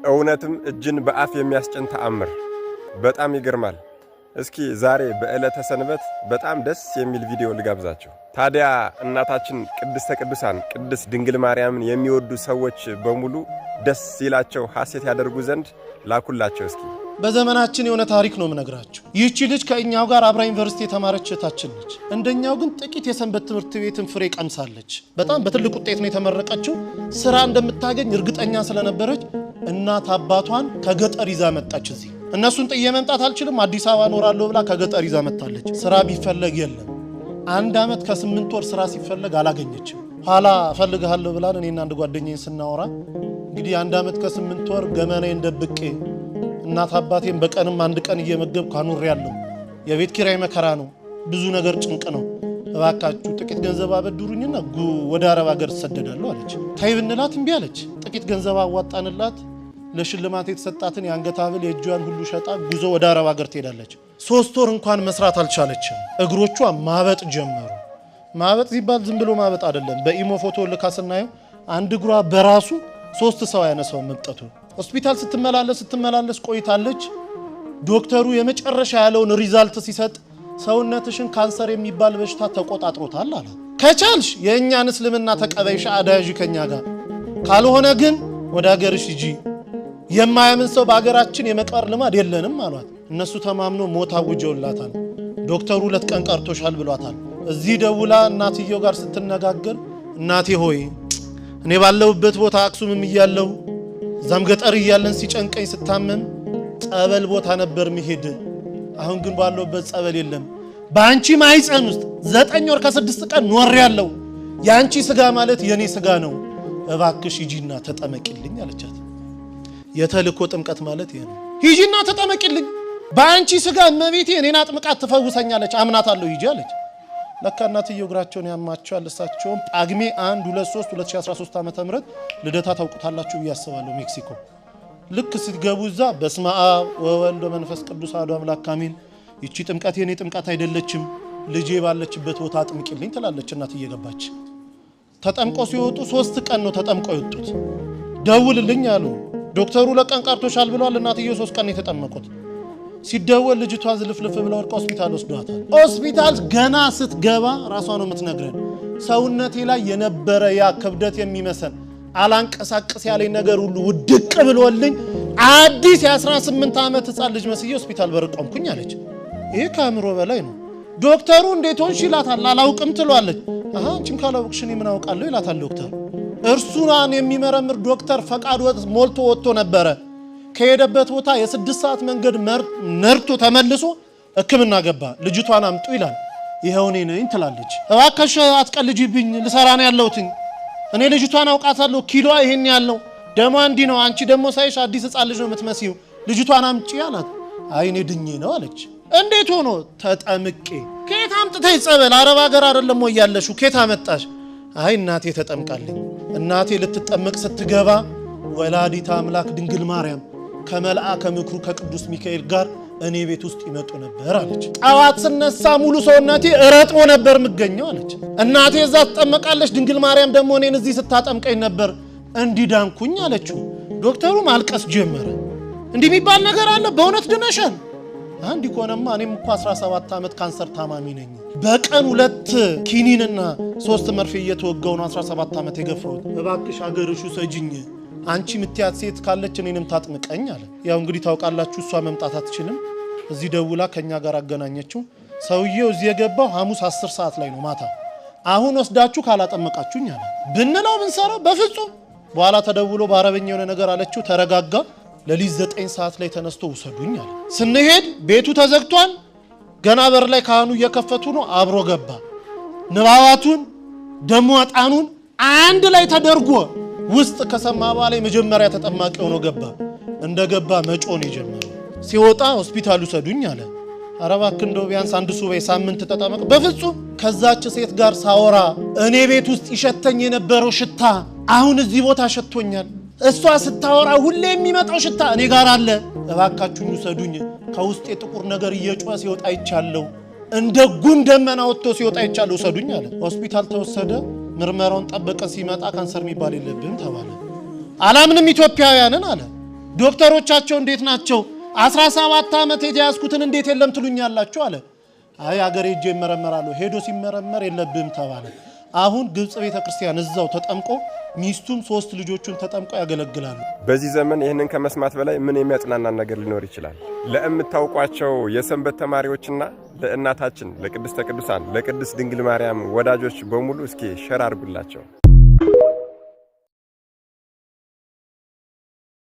እውነትም እጅን በአፍ የሚያስጭን ተአምር፣ በጣም ይገርማል። እስኪ ዛሬ በዕለተ ሰንበት በጣም ደስ የሚል ቪዲዮ ልጋብዛችሁ። ታዲያ እናታችን ቅድስተ ቅዱሳን ቅድስት ድንግል ማርያምን የሚወዱ ሰዎች በሙሉ ደስ ይላቸው ሐሴት ያደርጉ ዘንድ ላኩላቸው እስኪ። በዘመናችን የሆነ ታሪክ ነው የምነግራችሁ። ይህቺ ልጅ ከእኛው ጋር አብራ ዩኒቨርሲቲ የተማረች እህታችን ነች። እንደኛው ግን ጥቂት የሰንበት ትምህርት ቤትን ፍሬ ቀምሳለች። በጣም በትልቅ ውጤት ነው የተመረቀችው። ስራ እንደምታገኝ እርግጠኛ ስለነበረች እናት አባቷን ከገጠር ይዛ መጣች። እዚህ እነሱን ጥዬ መምጣት አልችልም፣ አዲስ አበባ እኖራለሁ ብላ ከገጠር ይዛ መጣለች። ስራ ቢፈለግ የለም። 1 ዓመት ከ8 ወር ስራ ሲፈለግ አላገኘችም። ኋላ እፈልግሃለሁ ብላን እኔና አንድ ጓደኛዬን ስናወራ፣ እንግዲህ 1 ዓመት ከ8 ወር ገመናዬን ደብቄ እናት አባቴን በቀንም አንድ ቀን እየመገብኩ አኑሬያለሁ። የቤት ኪራይ መከራ ነው፣ ብዙ ነገር ጭንቅ ነው። እባካችሁ ጥቂት ገንዘብ አበድሩኝና ወደ አረብ ሀገር እሰደዳለሁ አለች። ተይ ብንላት እምቢ አለች። ጥቂት ገንዘብ አዋጣንላት። ለሽልማት የተሰጣትን የአንገት ሐብል፣ የእጇን ሁሉ ሸጣ ጉዞ ወደ አረብ ሀገር ትሄዳለች። 3 ወር እንኳን መስራት አልቻለችም። እግሮቿ ማበጥ ጀመሩ። ማበጥ ሲባል ዝም ብሎ ማበጥ አይደለም። በኢሞ ፎቶ ልካ ስናየው አንድ እግሯ በራሱ ሶስት ሰው ያነሳው መብጠቱ። ሆስፒታል ስትመላለስ ስትመላለስ ቆይታለች። ዶክተሩ የመጨረሻ ያለውን result ሲሰጥ ሰውነትሽን ካንሰር የሚባል በሽታ ተቆጣጥሮታል አለ። ከቻልሽ የእኛን እስልምና ተቀበይ፣ ሻሃዳ ያዢ ከኛ ጋር፣ ካልሆነ ግን ወደ ሀገርሽ ሂጂ። የማያምን ሰው በሀገራችን የመቅበር ልማድ የለንም አሏት። እነሱ ተማምኖ ሞት አውጀውላታል። ዶክተሩ 2 ቀን ቀርቶሻል ብሏታል። እዚህ ደውላ እናትየው ጋር ስትነጋገር፣ እናቴ ሆይ፣ እኔ ባለሁበት ቦታ አክሱምም እያለሁ እዛም ገጠር እያለን ሲጨንቀኝ ስታመም ጸበል ቦታ ነበር ምሄድ። አሁን ግን ባለሁበት ጸበል የለም። በአንቺ ማህፀን ውስጥ 9 ወር ከ6 ቀን ኖሬያለሁ። የአንቺ ስጋ ማለት የኔ ስጋ ነው። እባክሽ ሂጂና ተጠመቂልኝ አለቻት። የተልእኮ ጥምቀት ማለት ይሄ ነው። ሂጂና ተጠመቂልኝ። በአንቺ ስጋ እመቤቴ እኔን አጥምቃት ትፈውሰኛለች፣ አምናታለሁ፣ ሂጂ አለች። ለካ እናትየው እግራቸውን ያማቸዋል። እሳቸውም ጳጉሜ 1 2 3 2013 ዓ.ም. ልደታ ታውቁታላችሁ ብዬ አስባለሁ። ሜክሲኮ ልክ ስትገቡ እዛ በስመ አብ ወወልድ ወመንፈስ ቅዱስ አሐዱ አምላክ አሜን። ይቺ ጥምቀት የኔ ጥምቀት አይደለችም፣ ልጄ ባለችበት ቦታ አጥምቂልኝ ትላለች እናት እየገባች። ተጠምቆ ሲወጡ 3 ቀን ነው ተጠምቀው የወጡት። ደውልልኝ አሉ። ዶክተሩ 2 ቀን ቀርቶሻል ብለዋል። እናትየው 3 ቀን የተጠመቁት። ሲደወል ልጅቷ ዝልፍልፍ ብላ ወድቃ ሆስፒታል ወስዷታል። ሆስፒታል ገና ስትገባ ራሷ ነው የምትነግረን። ሰውነቴ ላይ የነበረ ያ ክብደት የሚመስል አላንቀሳቅስ ያለኝ ነገር ሁሉ ውድቅ ብሎልኝ አዲስ የ18 ዓመት ህፃን ልጅ መስዬ ሆስፒታል በር ቆምኩኝ አለች። ይሄ ከአእምሮ በላይ ነው። ዶክተሩ እንዴት ሆንሽ ይላታል። አላውቅም ትሏለች። አሃ፣ አንቺም ካላወቅሽ እኔ ምን አውቃለሁ ይላታል ዶክተር። እርሱን የሚመረምር ዶክተር ፈቃድ ሞልቶ ወጥቶ ነበረ። ከሄደበት ቦታ የ6 ሰዓት መንገድ ነርቶ ተመልሶ ሕክምና ገባ። ልጅቷን አምጡ ይላል። ይኸው እኔ ነኝ ትላለች። እባክሽ አትቀልጂብኝ፣ ልሰራ ነው ያለሁትኝ። እኔ ልጅቷን አውቃታለሁ። ኪሎዋ ይሄን ያለው፣ ደሟ እንዲህ ነው። አንቺ ደግሞ ሳይሽ አዲስ ሕፃን ልጅ ነው የምትመስዪው። ልጅቷን አምጪ አላት። አይ፣ እኔ ድኜ ነው አለች። እንዴት ሆኖ? ተጠምቄ። ከየት አምጥተሽ ጸበል? አረብ ሀገር አይደለም ወይ ያለሽው? ከየት አመጣሽ? አይ፣ እናቴ ተጠምቃልኝ። እናቴ ልትጠመቅ ስትገባ ወላዲተ አምላክ ድንግል ማርያም ከመልአከ ምክሩ ከቅዱስ ሚካኤል ጋር እኔ ቤት ውስጥ ይመጡ ነበር አለች። ጠዋት ስነሳ ሙሉ ሰውነቴ ረጥቦ ነበር የምገኘው አለች። እናቴ እዛ ትጠመቃለች፣ ድንግል ማርያም ደግሞ እኔን እዚህ ስታጠምቀኝ ነበር እንዲዳንኩኝ አለችው። ዶክተሩ ማልቀስ ጀመረ። እንዲህ የሚባል ነገር አለ? በእውነት ድነሻል? እንዲህ ከሆነማ እኔም እኮ 17 ዓመት ካንሰር ታማሚ ነኝ። በቀን ሁለት ኪኒንና ሶስት መርፌ እየተወጋው ነው 17 ዓመት የገፋሁት። እባክሽ አገርሽ ውሰጂኝ፣ አንቺ ምትያት ሴት ካለች እኔንም ታጥምቀኝ አለ። ያው እንግዲህ ታውቃላችሁ፣ እሷ መምጣት አትችልም። እዚህ ደውላ ከኛ ጋር አገናኘችው። ሰውዬው እዚህ የገባው ሐሙስ 10 ሰዓት ላይ ነው ማታ። አሁን ወስዳችሁ ካላጠመቃችሁኝ አለ። ብንለው ብንሰራው በፍጹም። በኋላ ተደውሎ በአረበኛ የሆነ ነገር አለችው። ተረጋጋ። ሌሊት 9 ሰዓት ላይ ተነስቶ ውሰዱኝ አለ። ስንሄድ ቤቱ ተዘግቷል። ገና በር ላይ ካህኑ እየከፈቱ ነው። አብሮ ገባ። ንባባቱን ደሞ ዕጣኑን አንድ ላይ ተደርጎ ውስጥ ከሰማ በኋላ የመጀመሪያ ተጠማቂ ሆኖ ገባ። እንደ ገባ መጮህ የጀመረው። ሲወጣ ሆስፒታል ውሰዱኝ አለ። ኧረ እባክህ እንደው ቢያንስ አንድ ሱባኤ ሳምንት ተጠመቅ። በፍጹም፣ ከዛች ሴት ጋር ሳወራ እኔ ቤት ውስጥ ይሸተኝ የነበረው ሽታ አሁን እዚህ ቦታ ሸቶኛል። እሷ ስታወራ ሁሌ የሚመጣው ሽታ እኔ ጋር አለ። እባካችሁኝ ውሰዱኝ። ከውስጤ ጥቁር ነገር እየጮኸ ሲወጣ አይቻለሁ። እንደ ጉም ደመና ወጥቶ ሲወጣ አይቻለሁ። ውሰዱኝ አለ። ሆስፒታል ተወሰደ። ምርመራውን ጠበቀ። ሲመጣ ካንሰር የሚባል የለብህም ተባለ። አላምንም ኢትዮጵያውያንን አለ። ዶክተሮቻቸው እንዴት ናቸው? 17 ዓመት የተያዝኩትን እንዴት የለም ትሉኛላችሁ አለ። አይ አገሬ ሄጄ ይመረመራሉ። ሄዶ ሲመረመር የለብህም ተባለ። አሁን ግብፅ ቤተ ክርስቲያን እዛው ተጠምቆ ሚስቱም 3 ልጆቹን ተጠምቆ ያገለግላሉ። በዚህ ዘመን ይህንን ከመስማት በላይ ምን የሚያጽናናን ነገር ሊኖር ይችላል? ለምታውቋቸው የሰንበት ተማሪዎችና ለእናታችን ለቅድስተ ቅዱሳን ለቅድስት ድንግል ማርያም ወዳጆች በሙሉ እስኪ share አድርጉላቸው።